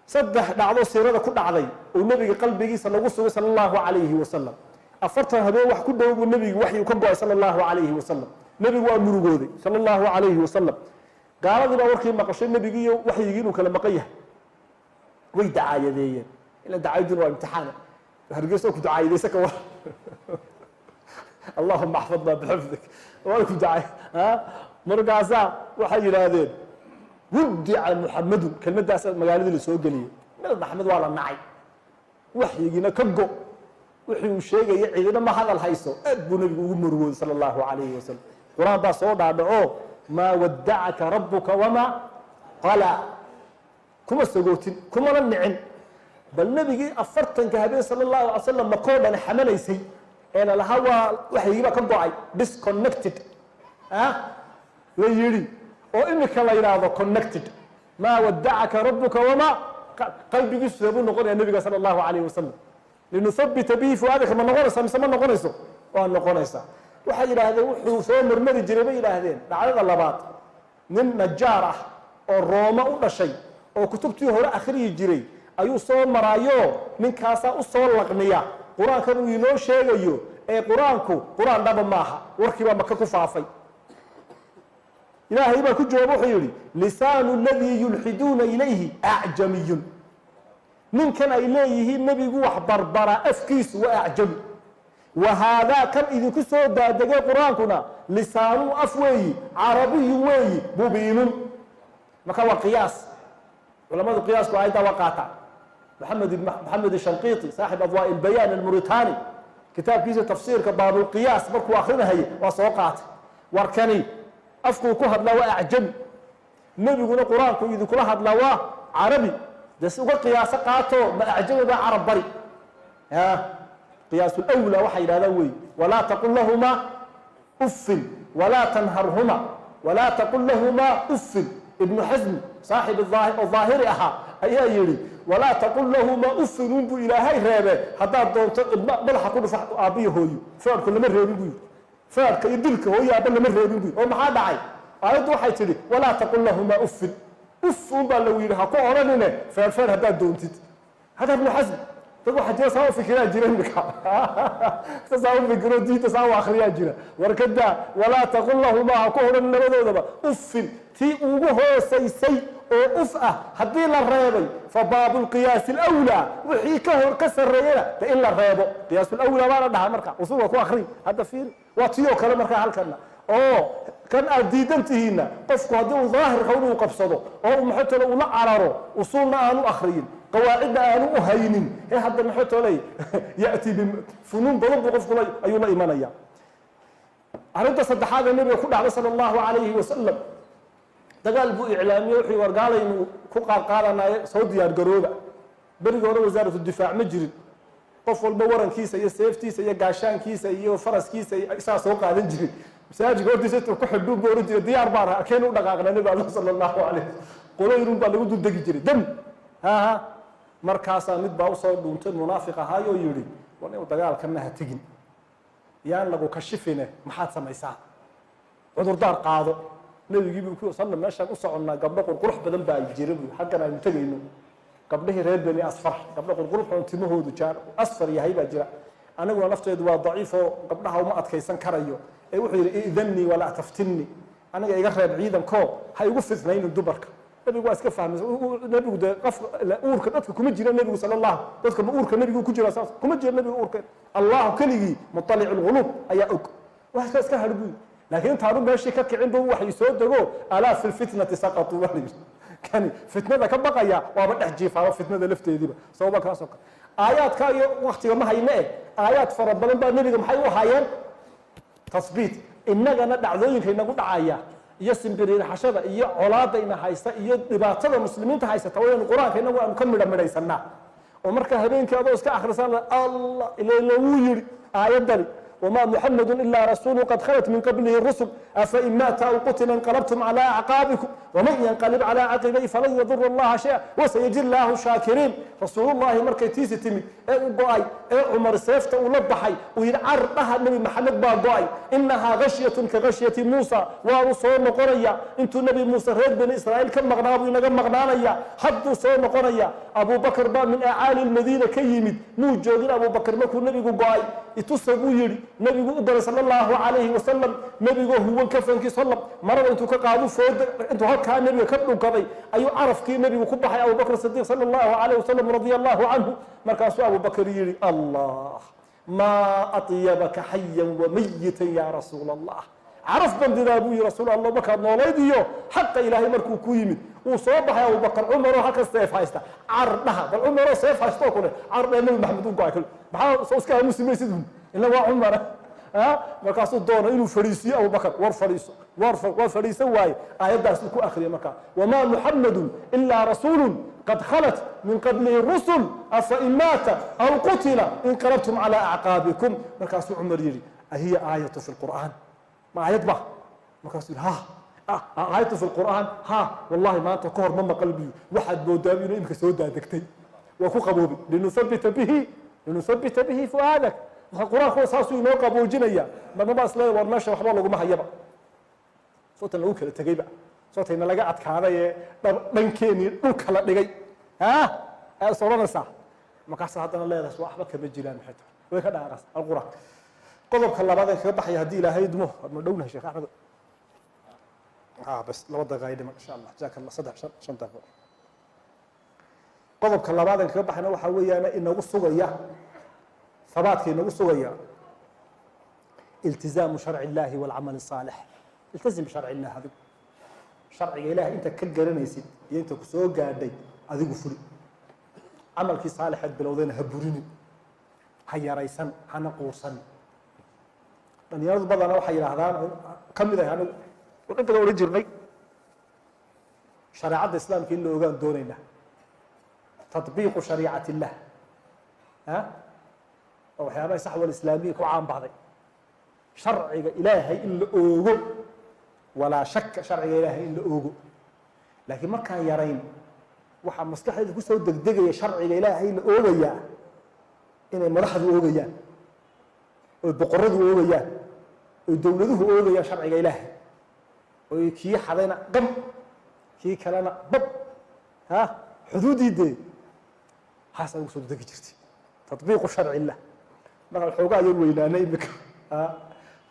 Saddex dhacdo siirada ku dhacday oo nabiga qalbigiisa lagu sugay sala allahu calayhi wasalam. 40 habeen wax ku dhow buu nabigu waxyu ka go'ay sala allahu calayhi wasalam. Nabigu waa murugooday sala allahu calayhi wasalam. Gaaladii baa warkii maqashay nabigii iyo waxyigii inuu kala maqan yahay, way dacaayadeeyeen. Ila dacaayaduna waa imtixaan, hargeysa ku dacaayadeysa ka war, allahuma axfadna bixifdik, waa ku dacay. Markaasaa waxay yidhaahdeen wuddica Muxamadun, kelmaddaas magaaladii la soo geliyey, Nabi Maxamed waa la nacay, waxyigiina ka go, wixii uu sheegaya cidina ma hadal hayso. Aad buu nabigu ugu murugooday sala allahu calayhi wasalam. Qur-aan baa soo dhaadhaco, maa waddacaka rabbuka wamaa qala, kuma sagootin kumana nicin. Bal nabigii 40-ka habeen sala allahu alay slam makoo dhan xamanaysay ee lalahaa waa waxyigii baa ka go'ay, disconnected la yidhi, oo imika la yidhaahdo connected, maa waddacaka rabbuka wamaa, qalbigiisu see buu noqonaya nabiga sala allahu calayhi wasalam? Linuhabita bihi fuaadaka ma noqonaysa mise ma noqonayso? Waa noqonaysaa. Waxay yidhaahdeen wuxuu soo marmari jiray bay yidhaahdeen. Dhacdada labaad, nin najaar ah oo Rooma u dhashay oo kutubtii hore akhriyi jiray ayuu soo maraayo, ninkaasaa u soo laqniya qur-aankan uu inoo sheegayo ee qur-aanku qur-aan dhaba maaha. Warkii baa Maka ku faafay. Ilaahay baa ku jawaab, wuxuu yidhi lisaanu aladii yulxiduuna ilayhi acjamiyun, ninkan ay leeyihiin nebigu wax barbara afkiisu waa acjami, wa haadaa kan idinku soo daadegay qur-aankuna lisaanuu af weeyi, carabiyu weeyi, mubiinun. Marka waa qiyaas, culamadu qiyaasku aayaddaa waa qaataan. Maxamed Shanqiiti, saaxib Adwaa Ilbayaan Almuritani, kitaabkiisa tafsiirka baabulqiyaas markuu akrinahayay waa soo qaatay. Warkani afkuu ku hadlaa waa acjami, nebiguna qur-aanku idinkula hadlaa waa carabi, dee si uga qiyaaso qaato, ma acjami baa carab bari? Qiyaas lwlaa waxay yidhahdaan wey. Walaa taqul lahumaa uffin walaa tanharhuma, walaa taqul lahumaa uffin. Ibnu Xasmi saaxib oo daahiri ahaa ayaa yidhi walaa taqul lahumaa uffin unbuu Ilaahay reebe, haddaad doonto ilma madaxa ku dhufa aabbiyo hooyo, feerku lama reebin buu yidhi, feerka iyo dilka hooyo aabba lama reebin buu yidhi. Oo maxaa dhacay? Aayaddu waxay tidhi walaa taqul lahumaa uffin, uf un baa lagu yidhi, ha ku odhanine feer feer haddaad doontid. Hada Ibnu Xasm. Dad waxaa jira saa u fikiraa jira, imika saa u fikiro, diinta saa u akriyaa jira. Warkadaa walaa taqul lahumaa, ha ku odhan labadoodaba uffin, tii ugu hoosaysay oo uf ah haddii la reebay, fa baabu lqiyaasi alawlaa wixii ka hor ka sarreeyana de in la reebo qiyaasulawlaa baana dhahaa. Marka usuulka ku akri hadda fiiri, waa tii oo kale. Markaa halkana oo kan aad diidan tihiinna, qofku haddii uu daahirka inuu qabsado oo uu maxay tole ula cararo, usuulna aanu akriyin, qawaacidna aanu u haynin, ee hadda maxay toley ya'ti bifunuun badan buu qofku ayuu la imanaya. Arrinta saddexaad ee nabiga ku dhacday sala allahu calayhi wasalam, dagaal buu iclaamiyey. Wuxuu wargaalaynu ku qaadqaadanaaye, soo diyaar garooba. Berigii hore wasaaratu difaac ma jirin, qof walba warankiisa iyo seeftiisa iyo gaashaankiisa iyo faraskiisa iyo isaa soo qaadan jirin, masaajidka hortiisa intuu ku xidhuun buu ohan jiray diyaar baan arkeen u dhaqaaqna. Nabi Alla sala allahu calayh qoloyrun baa lagu duldegi jiray dam haha. Markaasaa mid baa usoo dhuuntay, munaafiq ahaayoo yidhi war inu dagaalkana ha tegin, yaan lagu kashifine, maxaad samaysaa? Cudurdaar qaado. Nabigii buu ku salla meeshaan u soconnaa gabdho qurqurux badan baa jira buu, xaggan aynu tegayno gabdhihii reer Beni Asfar, gabdho qurqurux oo timahoodu jaar asfar yahay baa jira, aniguna nafteedu waa daciifoo gabdhaha uma adkaysan karayo. Ee wuxuu yidhi idannii walaa taftinni, aniga iga reeb ciidankoo ha igu fitnaynin dumarka. Nabigu waa iska fahmay. Nabigu dee qof uurka dadka kuma jira, nabigu sala allah dadka ma uurka nabigu ku jira? Saas kuma jira nabigu uurka, Allahu keligii mutalic lquluub ayaa og. Wax iska hadh buu, laakiin intaanu meeshii ka kicin bu waxay soo dego, alaa fi lfitnati saqatuu baa layidhi, kani fitnada ka baqaya waaba dhex jiifaaba fitnada lafteediiba. Sababa kaasoo kale aayaadka iyo waktiga ma hayne eh, aayaad fara badan baa nebiga maxay u ahaayeen tasbiit. Innagana dhacdooyinka inagu dhacaya iyo simbiriirxashada iyo colaada ina haysta iyo dhibaatada muslimiinta haysata waynu qur-aanka inagu aanu ka midha midhaysanaa, oo marka habeenkii adoo iska akhrisan, Allah ilayla wuu yidhi aayaddani Wamaa Muxamadu ilaa rasuulu qad khalat min qablihi rusul, afa in maata aw qutila inqalabtum calaa acqaabikum, waman yanqalib calaa caqibayhi falan yadura Allaha shaya, wasayaji llaahu shaakiriin. Rasuulullahi markay tiisi timid ee u go-ay ee Cumar seefta uu la baxay, uu yidhi: "Car dhaha, Nebi Maxamed baa go-ay, inahaa khashyatun ka khashyati Muusa, waanu soo noqonaya. Intuu Nebi Muuse reer Bani Israa'iil ka maqnaa buu inaga maqnaanaya, hadduu soo noqonaya." Abubakar baa min acaali lmadiina ka yimid. Muu joogin Abubakar markuu nebigu go-ay. "Itusa," buu yidhi. Nebigu u galay, sala Allahu calayhi wasalam, nebigoo huwan kafankii salam, marada intuu ka qaadu, fooda intuu halkaa nebiga ka dhunkaday, ayuu carafkii nebigu ku baxay Abubakr Sidiiq, sala Allahu calayhi wasalam, radia Allahu canhu. Markaasuu Abubakar yidhi: "Allah, maa atyabaka xayan wamayitan ya rasuul Allah. Caraf bandidaa," buu yihi, "Rasuul Allah, markaad noolayd iyo xaqa Ilaahay markuu ku yimid." Wuu soo baxay Abubakar, Cumaroo halkan seef haysta: "Cardhaha bal." Cumaroo seef haysta oo kule: "Cardhaha, Nebi Maxamed u go-ay." Kule maxaa soo iska aamusi maysid un, ila waa Cumara. Markaasuu doona inuu fadhiisiyo Abubakar: "War fadhiiso, war." Waa fadhiisan waaye. Aayaddaasuu ku akhriyay markaa: "Wamaa Muxamadun ilaa rasuulun qad khalat min qablihi rusul, afa in maata aw qutila inqalabtum calaa acqaabikum." Markaasuu Cumar yidhi: "Ahiya aayatu fi lqur'aan? Ma aayad ba?" Markaasuu yidhi: "Ha, aayatu fi lqur'aan, ha." "Wallahi maanta ka hor ma maqal," biyu. "Waxaad moodaa inuu imika soo daadegtay." Waa ku qaboobay. Linuthabita bihi fu'aadak. Marka Qur-aanku saasuu inoo qaboojinaya. Marna baa isleedahay: "War meesha waxba laguma hayaba, sootan lagu kala tegeyba, sootayna laga adkaaday ee dhankeenii dhulka la dhigay." Ha aad is odhanaysaa. Markaas haddana leedahay: "Waxba kama jiraan." Maxay tahay? Way ka dhaaqas alquraan. Qodobka labaad ee kaga baxaya, haddii Ilaahay idmo, ma dhownahay, Sheekh Axmed? Bas 2 daqiiqa ay dhiman, insha Allah. Jazaaka Allah. 3, 5 daqiiqo. Qodobka labaad ee kaga baxayna waxaa weeyaan inagu sugaya habaadka, inagu sugaya iltizaamu sharci Illahi walcamal الsaalix. Iltazim bisharci illah. Adigu sharciga Ilahay inta ka garanaysid iyo inta ku soo gaadhay adigu fuli. Camalkii saalixeed bilowdayna ha burinin, ha yaraysan, hana quursan. Dhalinyaradu badana waxay yidhaahdaan, ka mid ah anigu in badan odhan jirnay: "Shareecadda Islaamka in la ogaan doonaynaa, tatbiiqu shariicat illah." Ha oo waxyaabaha saxwa alislaamiya ku caan baxday, sharciga Ilaahay in la oogo. Walaa shaka, sharciga Ilaahay in la oogo, laakiin markaan yarayn waxaa maskaxdeeda kusoo degdegaya sharciga Ilaahay la oogayaa inay madaxdu oogayaan, oy boqoradu oogayaan, oy dowladuhu oogayaan sharciga Ilaahay, oy kii xadayna qam, kii kalena bab, ha xuduuddii dee haasaa ugu soo degi jirtay tatbiiqu sharci illah. Markaan xoogaa yar weynaanay imika,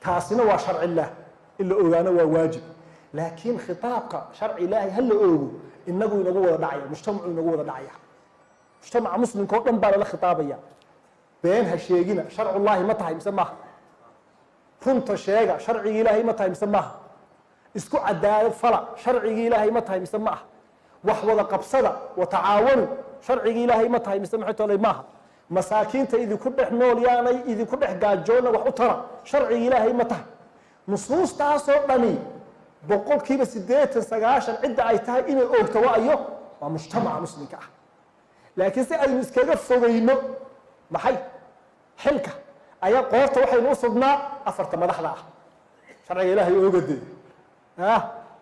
taasina waa sharci illah in la ogaano waa waajib, laakiin khitaabka sharci Ilaahay ha la oogo inagu inagu wada dhacaya, mujtamacu inagu wada dhacaya, mujtamaca Muslimka oo dhan baa lala khitaabaya. Been ha sheegina, sharcullaahi ma tahay mise maaha? Runta sheega, sharcigi Ilaahay ma tahay mise maaha? Isku cadaalad fala, sharcigii Ilaahay ma tahay mise ma aha? Wax wada qabsada, watacaawanu, sharcigii Ilaahay ma tahay mise maxay tolay maaha? Masaakiinta idinku dhex nool yaanay idinku dhex gaajoona, wax u tara, sharcigii Ilaahay ma tahay? Nusuustaasoo dhani 80%, 90% cidda ay tahay inay oogto waayo waa mujtamaca Muslimka ah. Laakiin si aynu iskaga fogeyno maxay xilka ayaa qoorta waxaynu u sugnaa afarta madaxda ah: "Sharciga Ilaahay oogadee."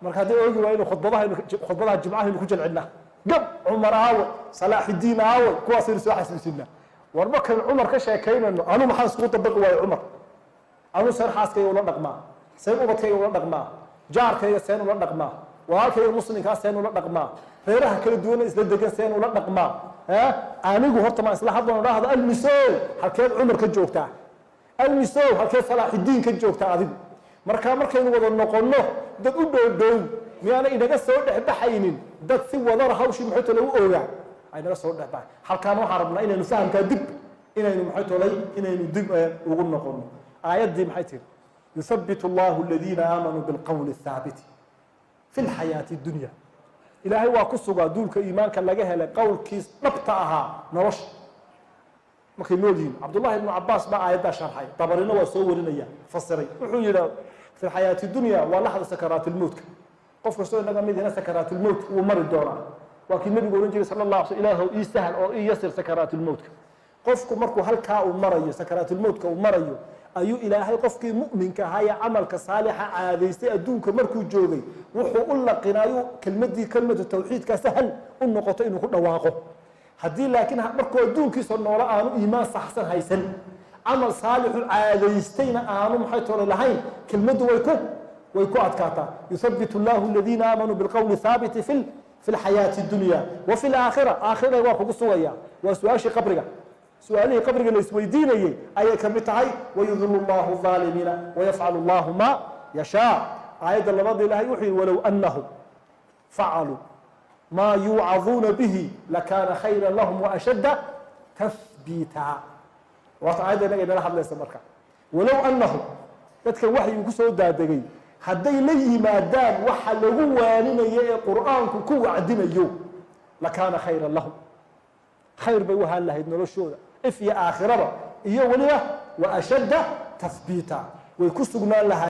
Marka haddii oogi waa inu khudbadahaynu, khudbadaha Jimcahaynu ku jalcinaa: "Gab Cumar aawe, Salaaxudiin aawe?" Kuwaasaynu soo xasuusinaa. War markaynu Cumar ka sheekaynayno, anu maxaan iskugu dabaqi waayo Cumar? Anu seen xaaskayga ula dhaqmaa? Seen ubadkayga ula dhaqmaa? Jaarkayga seen ula dhaqmaa? Walaalkayga Muslimkaa seen ula dhaqmaa? Reeraha kala duwana isla degan seen ula dhaqmaa? Anigu horta maan isla hadlano, dhahdo: "Almisow, halkeed Cumar ka joogtaa? Almisow, halkeed Salaaxudiin ka joogtaa adigu?" Marka markaynu wada noqonno dad u dhow dhow, miyaana inaga soo dhexbaxaynin dad si wadara hawshii maxay tole u ogaa ay naga soo dhexbaxay? Halkaan waxaan rabnaa inaynu fahamkaa dib inaynu maxay tolay inaynu dib ugu noqono. Aayaddii maxay tiri? Yuthabitu Allahu aladiina aamanuu bilqowli athaabiti fi lxayaati dunya. Ilaahay waa ku sugaa duulka iimaanka laga helay qowlkiis dhabta ahaa nolosha markay nool yihiin. Cabdullahi Ibnu Cabaas baa aayaddaa sharxay, Dabarina waa soo warinaya, fasiray. Wuxuu yidhi: "Fi lxayaati dunya waa laxda sakaraatulmowtka." Qof kastoo inaga mid ihina sakaraatulmowt wuu mari doonaa. Waa kii Nebigu ohan jiray, sala Allah alay sl: "Ilaahow, ii sahal oo ii yasir sakaraatulmowtka." Qofku markuu halkaa uu marayo, sakaraatulmowtka uu marayo, Ayuu Ilaahay qofkii mu'minka ahaa ee camalka saalixa caadaystay adduunka markuu joogay wuxuu u laqinayu kelmadii, kelmatu tawxiidka, sahal u noqoto inuu ku dhawaaqo. Haddii laakiin markuu adduunkiisa noolo aanu iimaan saxsan haysan, camal saalixu caadaystayna aanu, maxay toole, lahayn, kelmaddu way ku adkaataa. Yuthabbit Allahu aladiina aamanuu bilqowli thaabiti fi lxayaati dunya wa fi laakhira. Aakhirada waa kugu sugaya. Waa su-aashii qabriga, su-aalihii qabriga la isweydiinayey ayay ka mid tahay. Wayudilu Allahu aalimiina wayafcalu Allahu ma yashaa. Aayadda labada Ilahay wuxuu yihi: walow anahum facaluu maa yuucaduuna bihi lakaana khayra lahum waashadda tathbiita. Waata aayadda inaga inala hadlaysa. Marka walow anahum, dadka waxyigu ku soo daadegay, hadday la yimaadaan waxa lagu waaninayo ee Qur'aanku ku wacdinayo, lakaana khayran lahum, khayr bay u ahaan lahayd noloshooda if iyo aakhiraba, iyo weliba wa ashadda tathbiita, way ku sugnaan lahayd.